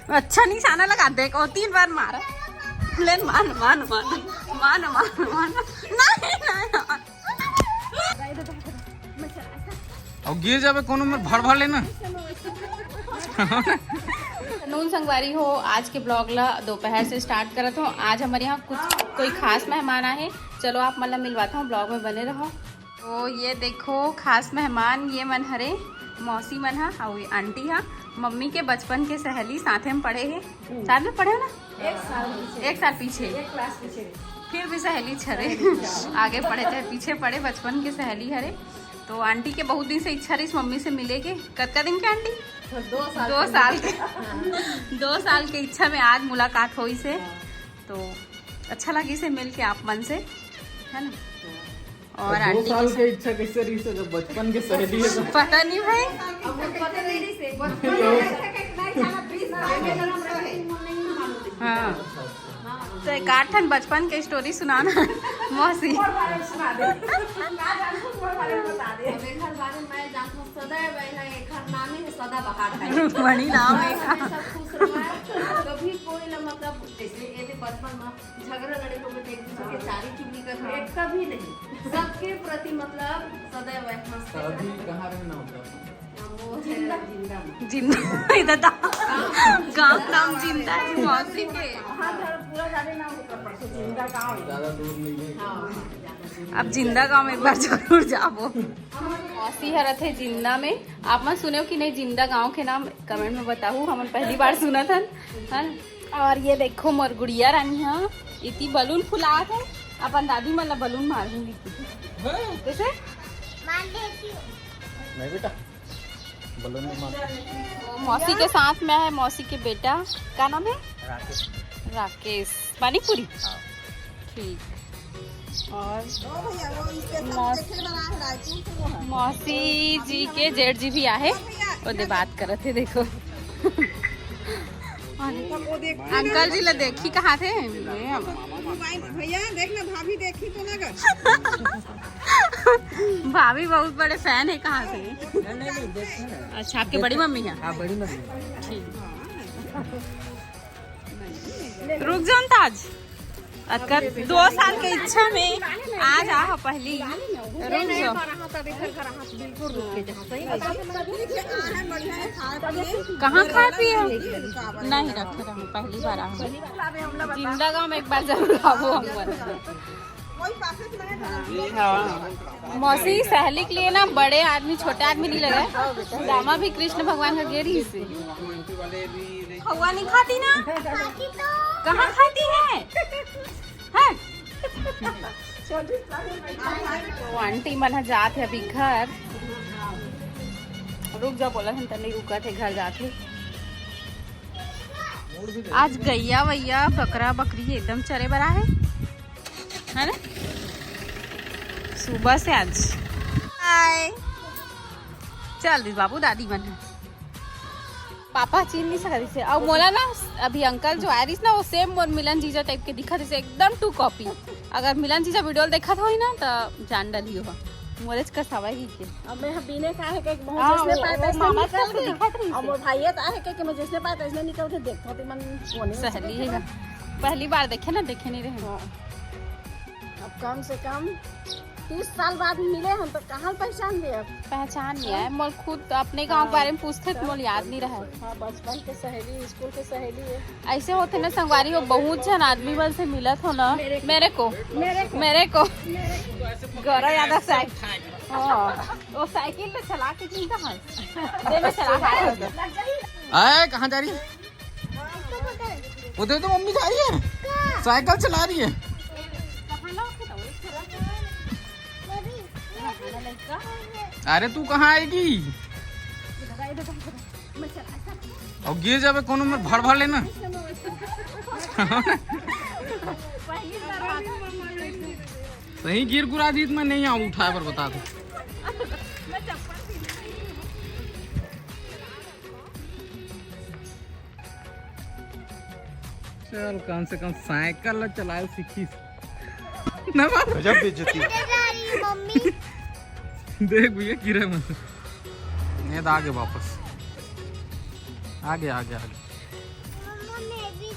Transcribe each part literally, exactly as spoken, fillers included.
अच्छा निशाना लगा, देखो तीन बार मारा। ले मार, मार, मार, मार, मार, मार। नहीं, नहीं, नहीं। अउ गिर जाबे कोनो में, भर भर लेना। नून संगवारी हो, आज के ब्लॉग ला दोपहर से स्टार्ट करत हो। आज हमर यहाँ कुछ कोई खास मेहमान आए हैं। चलो आप मन ला मिलवाता हूँ, ब्लॉग में बने रहो। तो ये देखो खास मेहमान ये मन हरे, मौसी मन हा अउ ये आंटी हा, मम्मी के बचपन के सहेली, साथे में पढ़े हे। साथ में पढ़े हो ना? एक साल पीछे। एक साल पीछे। एक क्लास पीछे। फिर भी सहेली छरे। आगे पढ़े चाहे पीछे पढ़े, बचपन के सहेली हरे। तो आंटी के बहुत दिन से इच्छा रहिस मम्मी से मिले के। कतका दिन के आंटी? दो साल दो के। साल के। हाँ। दो साल के इच्छा में आज मुलाकात होइस हे। हाँ। तो अच्छा लगिस हे मिल के आप मन से, है ना? हाँ। और दो आंटी साल के के इच्छा कैसे रहिस हे जब बचपन के सहेली है तो? पता नहीं भाई। अब वो पता नहीं रहिस हे। बचपन में ऐसा कि नहीं जाना, बीस साल के जन्म रहे। हाँ। तो एक आध ठन बचपन के स्टोरी सुनाना मौसी। और बारे में सुना दे। ना जानू, और बारे में बता दे। अब एकर बारे में मैं जानू, सदैव है, एकर नाम ही सदाबहार है। बड़ी नाम है। हमेशा खुश रहे, कभी कोई ना, मतलब, जैसे ये भी बचपन में झगड़ा लड़े हो गए, एक दूसरे के चारी चुगली कर रहे, कभी नहीं। सबके प्रति, मतलब, सदैव है, हंसते कभी रहे। कहाँ रहना होता है? हम वो जिंदा। जिंदा। जिंदा। इधर तो गाँव नाम जिंदा है मौसी के। हाँ, घर पूरा जाने ना होता, परसों जिंदा गाँव है। ज्यादा दूर नहीं है। हाँ, हाँ, ज्यादा दूर अब जिंदा गाँव में एक बार जरूर जाबो। मौसी हर रथे जिंदा में। आप मन सुने हो कि नहीं जिंदा गाँव के नाम? कमेंट में बताहू, हमन पहली बार सुनत हन, है ना? और ये देखो मोर गुड़िया रानी हा, इति बलून फुलात है, अपन दादी मन ला बलून मार दूंगी। हाँ। कैसे? मार देती हूँ। नहीं बेटा, बलून नहीं मार। मौसी के साथ में है मौसी के बेटा, का नाम है? राकेश। राकेश। पानीपुरी? हाँ। ठीक। और ओ भैया, वो special मौस-, देखे बना है रायपुर से, वो है। मौसी जी के जेठ जी भी आहे, हाँ भैया, ओदे बात करत हे, देखो। वो देख, अंकल जी ला देखी कहाँ थे? ये अब। मोबाइल, भैया देख ना, भाभी देखी तो ना कर। भाभी बहुत बड़े फैन है, कहाँ से? नहीं, नहीं, देखते हैं। अच्छा, आपके बड़ी मम्मी है? हाँ, बड़ी मम्मी। ठीक। रुक जाओ न ताज। अतका दो साल के इच्छा में आज आहो पहली। रुक जाओ। कहाँ खाए पिए? नहीं रखे रहूँ, पहली बार आहो। जिंदा गाँव में एक बार जरूर आबो हम। मौसी, सहेली के लिए ना बड़े आदमी छोटे आदमी नहीं लगे। दामा भी कृष्ण भगवान का गेरी से। हवा नहीं खाती ना? कहाँ खाती है? हैं? वो आंटी मन ह जात हे अभी घर। रुक जा, बोला हन त नहीं रुकत हे, घर जात हे। आज गैया वैया बकरा बकरी एकदम चरे बर आहे, है ना? सुबह से आज। हाय। चल दी बाबू, दादी मन हे। पापा चीन नहीं सकत इसे। अउ मोला ना, अभी अंकल जो आए रहिस ना, वो सेम मोर मिलन जीजा टाइप के दिखत रहिस, एकदम टू कॉपी। अगर मिलन जीजा वीडियो देखत होही ना, त जान डलही हो। मोरेच कस हवय ही के। अब मैं ह बीने का है कि हाँ, जैसने वो, पाए वो तैसने मामा निकल कस गए। दिखत रहिस अब हे। वो भाई तो आहे कि मैं जैसने पाए तैसने निकल के देखता हूँ, तो मन कोने में सहेली से है ना। पहली बार देखे ना, देखे नहीं रहे। हाँ। अब कम से कम तीस साल बाद मिले हम, तो कहाँ पहचान दे अब? पहचान नहीं हाँ। आए, मोर खुद अपने गाँव के हाँ। बारे में पूछते तो मोर याद नहीं रहा। हाँ, बचपन के सहेली, स्कूल के सहेली है। ऐसे होते ना संगवारी हो, बहुत झन आदमी मन से मिलत हो ना। मेरे को। मेरे को। मेरे को। मेरे को। गौरव यादव साहब। हाँ, वो साइकिल में चला के जिंदा है। दे में चला के। आए, कहाँ जा रही है? वो दे तो, मम्मी जा रही है, साइकिल चला रही है। अरे तू कहाँ आएगी? और गिर जाबे कोनो में, भर भर लेना। सही गिर गुरा जीत में नहीं आऊँ उठाए बर, बता दो। चल, कम से कम साइकिल ला चलाए सीखिस। ना बाप? गजब बेइज्जती। ले जा रही मम्मी। देख भैया, गिरे मत। ये तो आगे वापस। आगे, आगे, आगे।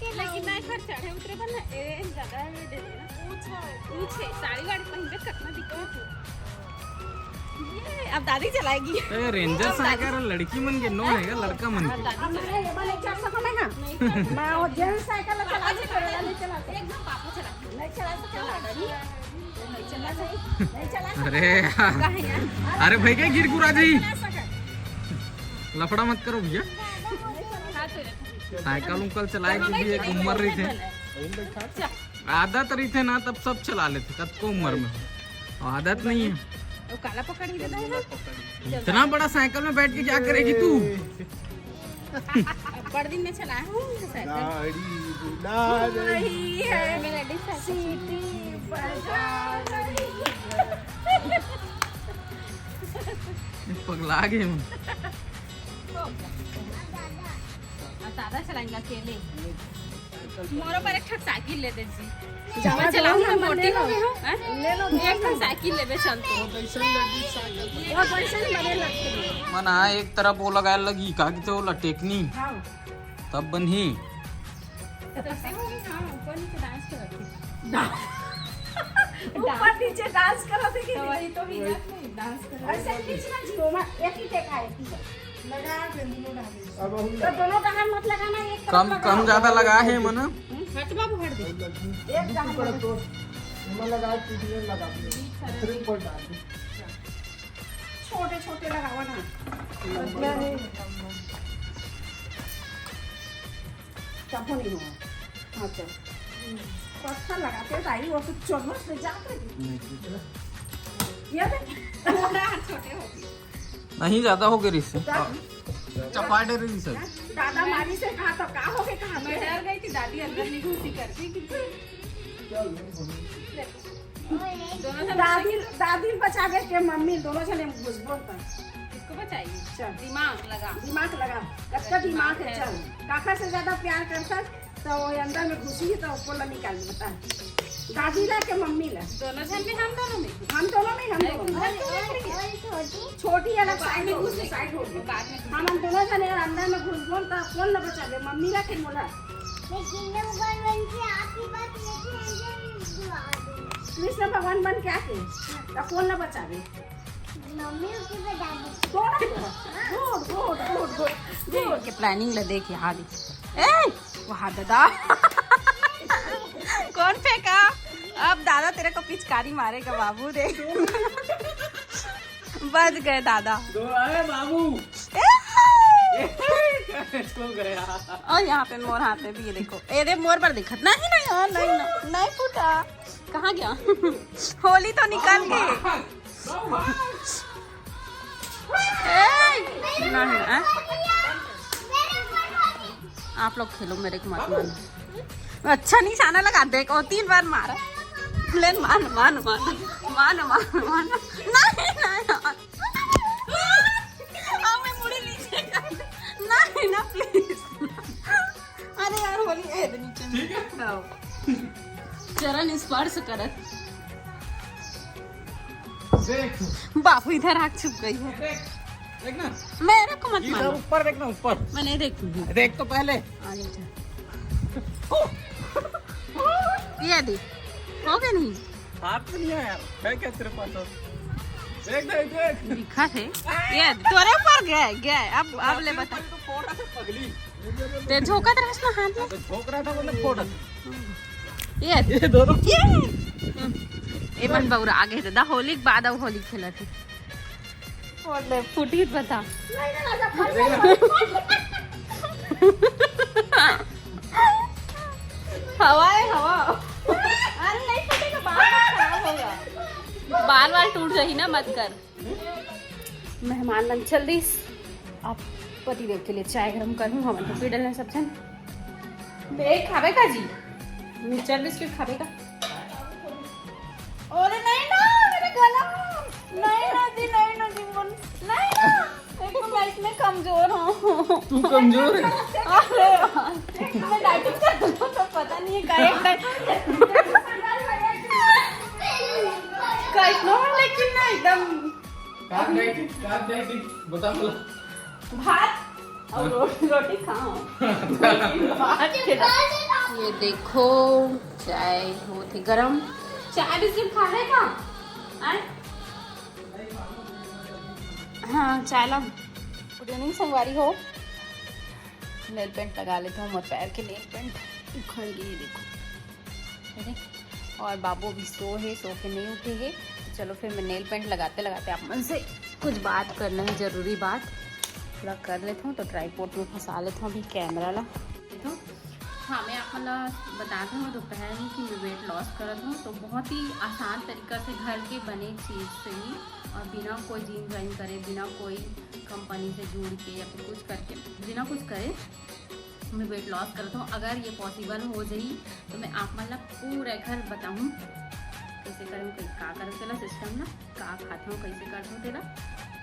लेकिन मैं घर चढ़े उतरे बर ना, ए, ज्यादा डरे ना। ऊंच है, साड़ी वाड़ी पहन के कतना दिक्कत हो। ये अब दादी चलाएगी। ए, रेंजर साइकिल लड़की मन के नो है, लड़का मन के। दादी चलाएगी। ये वाला चढ़ सको ना। मैं वो जेंट्स साइकिल चला के, नहीं चला सकती। एकदम पापा चला। नहीं चला सकता। अरे यार। अरे भैया, गिर गुरा जाई। लफड़ा मत करो भैया। साइकिल उंकल चलाए के भी एक उम्र रहिथे। आदत रहिथे ना, तब सब चला लेथे, कतको उम्र में। आदत नहीं है। वो काला पकड़ ही देता है ना। इतना बड़ा साइकिल में बैठ के क्या करेगी तू? बड़ दिन में चलाया हूँ साइकिल। गाड़ी बुला रही है, मेरा डिश है। सीटी बजा रही है। पगला गए हम। अब दादा चलाएंगे अकेले। मोरो पर एक ठक साइकिल ले दे जी। मैं चलाऊं, मैं मोटी हो गई हूँ। हैं? ले लो, एक ठक साइकिल लेबे चलते। वो पैसे ही बड़े लगते हैं। मन हाँ, एक तरफ वो लगाए लगी, का कि तो लटेकनी। हाँ। तब बनही। तो कैसे होगी? हाँ, ऊपर नीचे डांस कर रखी। ऊपर नीचे डांस कर रखी। तो वही तो भी डांस कर रखी। ऐसे खींचना जी, वो एक ही टेक आए। लगा दे दोनों डाले। अब हम तो दोनों का हाथ मत लगाना, एक तरफ कम, लगाओ। कम ज्यादा लगा है मन। हम्म, हट बाबू, हट दे। एक दाना लगा। तो मैं लगा, टूटने लगा दे। ठीक है। फिर ऊपर डाल दे। छोटे छोटे लगावा ना। मैं नहीं। चाहो नहीं हुआ। हाँ, चल। पत्थर लगाते ताई, वो तो चम्मच ले जाते। ये देख। छोटे हो गए। नहीं, ज्यादा हो गई रिस। चपाटे रही सर। दादा मारी से कहा तो का हो गए, कहा मैं डर गई थी, दादी अंदर नहीं घुसी करके। दोनों जन दादी, दादी बचावे के मम्मी, दोनों जने घुसबो त। किसको बचाइए? चल। दिमाग लगा। दिमाग लगा। कतका दिमाग है, चल। काका से ज्यादा प्यार करता तो वो अंदर में घुसी तो ऊपर ला निकाल बता। दादी ला के मम्मी ला? दोनों जन में, हम दोनों में। हम दोनों में, हम दोनों में। छोटी अलग साइड में घुसी, साइड हो गई। हम, हम दोनों जने अंदर में घुसबो त कौन ला बचावे, मम्मी ला के मोला? कृष्ण भगवान बन के आके तो कौन ला बचावे? मम्मी उठी पे दादी। दोनों को। गुड, गुड, गुड, गुड। के प्लानिंग ला देख यहाँ भी। ए, वहाँ दादा। कौन फेंका? अब दादा तेरे को पिचकारी मारेगा बाबू रे। बच गए दादा। दो, अरे बाबू। ए! इसको गया। और यहाँ पे मोर हाथ में भी, ये देखो, ये दे मोर पर दिखत नहीं, नहीं, और नहीं, नहीं, नहीं फूटा। कहाँ गया? होली तो निकल गई। ए! नहीं, ए? आप लोग खेलो, मेरे को मत मारो। अच्छा निशाना लगा, देखो, तीन बार मारा। ले, मान, मान, मान, मान, मान, मान। नहीं, नहीं, नहीं। अब मैं मुड़ी नीचे कर, नहीं ना, प्लीज। अरे यार, होली, ए, नीचे। ठीक है। आओ। चरण स्पर्श करत। देख। बापू इधर आग छुप गई है। देख, देख ना। मेरे को मत ये मारो। सब ऊपर देख ना, ऊपर। मैं नहीं देखूंगी। देख तो पहले। आगे चल। ये देख, हो गया नहीं? हाथ में नहीं आया, है क्या तेरे पास और? देख, देख, देख। लिखा है। ये तोरे ऊपर गया, गया। अब, अब ले बता। तो फोड़ा था पगली। ते झोंकत रहस ना हाथ में। तो झोंक रहा था, मतलब फोड़ा था। ये। ये दोनों। ये। हम्म। ए मन बउरा आगे दादा, होली के बाद अब होली खेलत है। और ले, फूटी बता। हवा है, हवा। अरे नहीं फूटेगा, बाल वाल खराब होगा। बाल वाल टूट जाही ना, मत कर। मेहमान मन चल दिस। अब पतिदेव के लिए चाय गरम करूँ, हमन तो पी डलना सब झन। बे, खाबे का जी? मिक्सचर बिस्किट खाबे का? अरे नहीं ना, मेरा गला। नहीं ना जी, नहीं ना जी, मन, नहीं ना। एक तो मैं इतने कमजोर हूँ। तू कमजोर है? अरे, मैं डाइटिंग कर रही हूँ, तो पता नहीं है, डाइट, डाइट। कैसनो है, लेकिन ना एकदम। काट डाइटिंग, काट डाइटिंग, बता बोला। भात और रो-, रोटी खाओ। भात के साथ। ये देखो, चाय होत हे गरम। चाय बिस्किट खा रहे का? आय? हाँ, चाय ला। गुड इवनिंग संगवारी हो। नेल पेंट लगा लेथंव, मोर पैर के नेल पेंट उखड़ गे हे, देखो। ठीक है? और बाबू अभी सो हे, सो के नहीं उठे हे। तो चलो फिर मैं नेल पेंट लगाते लगाते आप मन से कुछ बात करना है, जरूरी बात। थोड़ा कर लेथंव, तो ट्राईपॉड में फंसा लेथंव अभी कैमरा ला। तो हाँ, मैं आप मन ला बतात हूँ दोपहर में कि मैं वेट लॉस करत हूँ, तो बहुत ही आसान तरीका से घर के बने चीज़ से ही, और बिना कोई जिम ज्वाइन करे, बिना कोई कंपनी से जुड़ के या फिर कुछ करके, बिना कुछ करे मैं वेट लॉस करत हूँ। अगर ये पॉसिबल हो जाही तो मैं आप मन ला पूरा घर बताऊँ कैसे करहूँ, कै-, का करहूँ तेला सिस्टम ना, का खात हूँ, कैसे करत हूँ तेला।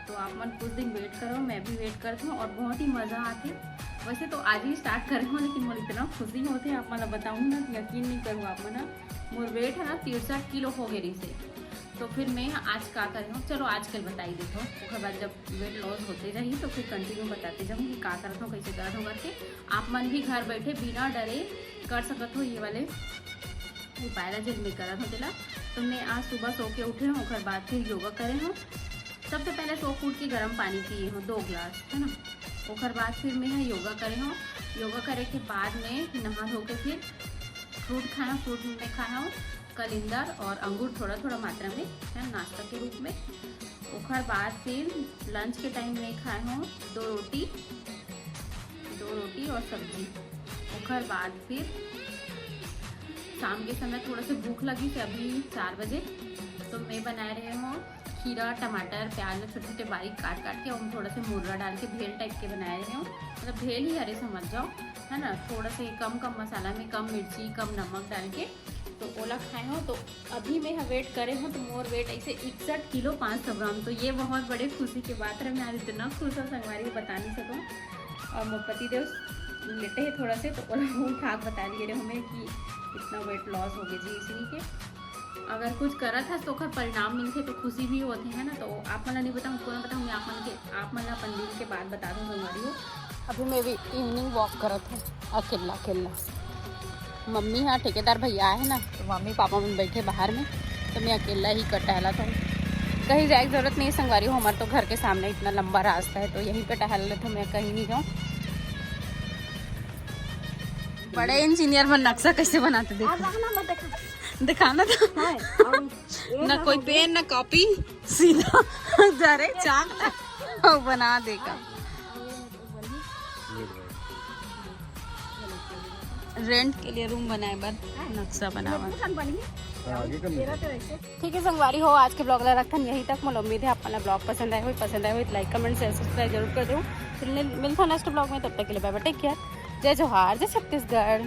तो आप मन कुछ दिन वेट करो, मैं भी वेट करत हूँ और बहुत ही मज़ा आथे। वैसे तो आज ही स्टार्ट करे हूँ, लेकिन मोला इतना खुशी होथे आप मन ला बताऊँ ना कि यकीन नहीं करूँ आप मन ह। मोर वेट है ना तिरसठ किलो हो गे रहिसे, तो फिर मैं आज का करे हूँ, चलो आजकल बताई देथंव। ओकर बाद जब वेट लॉस होते जाही तो फिर कंटिन्यू बताते जाऊँ कि का करत हूँ, कैसे करत हूँ करके। आप मन भी घर बैठे बिना डरे कर सकत हो ये वाले उपाय ला, जेन मैं करत हूँ तेला। तो मैं आज सुबह सो के उठे हूँ, ओकर बाद फिर योगा करे हूँ। सबसे पहले सो के उठ के गर्म पानी पिए हूँ दो गिलास, है ना। ओकर बाद फिर मैं ह योगा करे हूँ। योगा करे के बाद में नहा धो के फिर फ्रूट खाए हूँ। फ्रूट में खाए हूँ कलिंदर और अंगूर थोड़ा थोड़ा मात्रा में, है ना, नाश्ता के रूप में। ओकर बाद फिर लंच के टाइम में खाए हूँ दो रोटी, दो रोटी और सब्जी। ओकर बाद फिर शाम के समय थोड़ा सा भूख लगिस, अभी चार बजे, तो मैं बनाए रहे हूँ खीरा, टमाटर, प्याज ला छोटे छोटे बारीक काट काट के, ओमा थोड़ा से मुर्रा डाल के भेल टाइप के बनाए रहे हूँ। मतलब भेल ही हरे समझ जाओ, है ना। थोड़ा से कम कम मसाला में, कम मिर्ची, कम नमक डाल के, तो ओला खाए हूँ। तो अभी मैं ह वेट करे हूँ, तो मोर वेट ऐसे इकसठ किलो पाँच सौ ग्राम। तो ये बहुत बड़े खुशी के बात रहे, मैं आज इतना खुश हूँ संगवारी, बता नहीं सकूँ। और मोर पति देव लेटे हे थोड़ा से, तो ओला उठा के बता दिए रहे हमें कि इतना वेट लॉस हो गया जी, इसी के। अगर कुछ करत हस तो ओकर परिणाम मिलथे तो खुशी भी होथे, है ना। तो आप मन ला नहीं बताऊँ, कोन बताऊँ, मैं आप मन के, आप मन ला अपन दिन के बात बता दूँ संगवारी हो। अभी मैं भी इवनिंग वॉक करत हूँ अकेला अकेला। मम्मी ह ठेकेदार भैया आए हे ना, तो मम्मी पापा मन बैठे बाहर में, तो मैं अकेला ही कर टहलत हूँ। कहीं जाए के जरूरत नहीं है संगवारी हो, हमारे तो घर के सामने इतना लंबा रास्ता है, तो यहीं पे टहल लेते, मैं कहीं नहीं जाऊँ। बड़े इंजीनियर मन नक्शा कैसे बनाते, देखो। दिखाना तो। ना कोई पेन, ना कॉपी, सीधा जा रे चाक, बना देगा। रेंट के लिए रूम बनाए बर नक्शा बनावा। ठीक है संगवारी हो, आज के ब्लॉग ला रखथन यहीं तक। मोला उम्मीद है आप मन ला ब्लॉग पसंद आए होही, पसंद आए होही तो लाइक, कमेंट, शेयर, सब्सक्राइब जरूर कर दो। फिर मिल-, मिलथन नेक्स्ट ब्लॉग में, तब तक के लिए बाय बाय, टेक केयर, जय जोहार, जय छत्तीसगढ़।